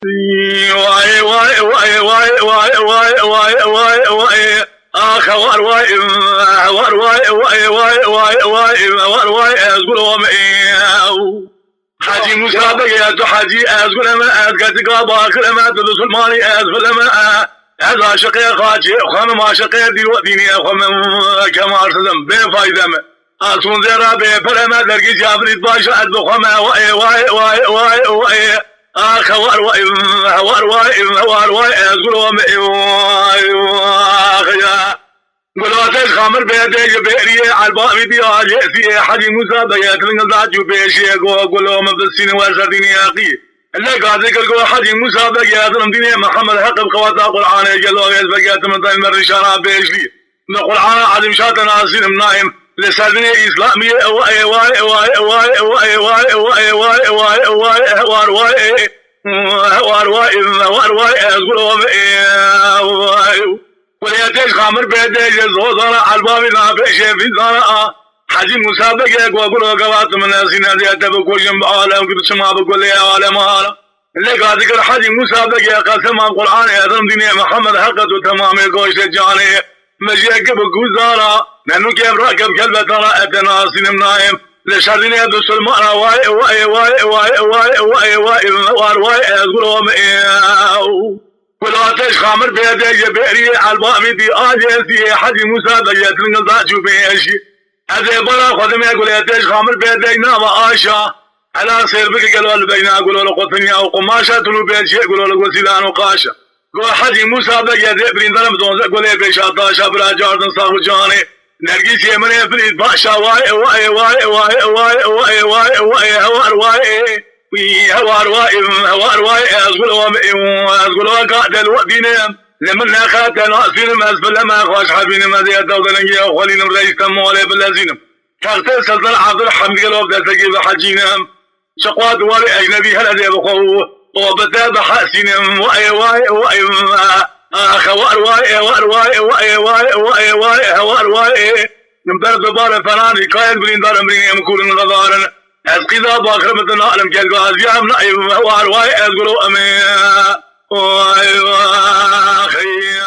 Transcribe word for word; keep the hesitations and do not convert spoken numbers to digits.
Vay, vay, vay, vay, vay, vay, vay, vay, vay. Ax, hewar vay, hewar vay, vay, vay, vay, vay, hewar vay, ez gulom, ew. Hecî Musa Begê, tu hecî, ez gulem, ez ketika bakirem, tu bisulmanî, ez filem, ez aşiqê xaçê, xwem aşiqê dîrotînê, xwem kemarsizim, bê fayde me. Asûnzê re bê pere me dergî cafirît baş ez bixweme, waê, waê, waê, waê, waê. Axe war waê, hewar waê, hewar waê, ez gulo me, waê, waê, axe ya. Gulo te ji xamir bê dê ji bêriyê, elbavî dî alê siyê, Hecî Musa Begê, tilingil da cû pêşiyê, go, gulo me bisîne wer ser dînî heqî. Lê gazê kir go Hecî Musa Begê, ez lim dînê Mihemed heq bi xewata Qur'anê, gelo ez vegetim, daymer nişana bêjlî. Li Qur'ana Ezîmşa te nasînim nayêm. Li ser dinê Îslamiyê ew ê wayê, ew ê wayê, ew ê wayê, ew ê wayê, ew ê wayê, ew ê wayê, ew ê wayê, hewar wayê, hewar wayê, hewar wayê, ez gulo me ê wayê. Kulê te ji xamir bê dê ji zozana elbavî na pêşê vîzana a. Hecî Musa Begê ku gulo gevat min nesîne dê te bikujim bi alem ku çima bi kulê alem hala. Lê gazî kir Hecî Musa Begê qesema Qur'anê, ez lim dînê Mihemed heq e, tu temamê goştê canê. Me ji yekê bi guzara, me nûkê ev rakeb kelbetana, ete nasînim nayêm. Li şerdînê bisulmana, wayê, wayê, wayê, wayê, wayê, wayê, wayê, war, wayê, ez gulo me, ew. Gula te ji xamir bê dê, ji bêriyê elbavî dî alê siyê, Hecî Musa Begê, tilingil da cû bêşî. Ez ê bara xwe dimê gulê te ji xamir bê dê nava aşa. Hela sêr bike gelo li beyna gulo li qutiniya û qumaşa, tu lû bê çê gulo li gusîlan û qaşa. Go Hecî Musa Begê dê birîndarim donze gulê pêşa taşa bira cardin sax û canê. Nergîsê min ê filît başa, wayê, wayê, wayê, hewar wayê, wî hewar wayê, hewar wayê, ez gulo me, ez gulo ka del we dînim. Li min nexe te nasînim, ez fileme xweş hebînim, ez ê dew derengê xwelînim, reîs te malê bilezînim. Textê Sultan Abdulhamid gelo bi destekî bihecînim. Çiqwa di warê ecnebî hele dê bixwe û, û bi te bihesînim. Wayê, wayê, wayê, axe war wayê, war wayê, wayê, wayê, wayê, hewar wayê. Min ber bi barê feranî kayên birîndar em birînê em kûrin xezarin. Ez qîza baxir min din alim gel gaziya em nayê, hewar wayê, ez gulo em ê. Wayê, wayê.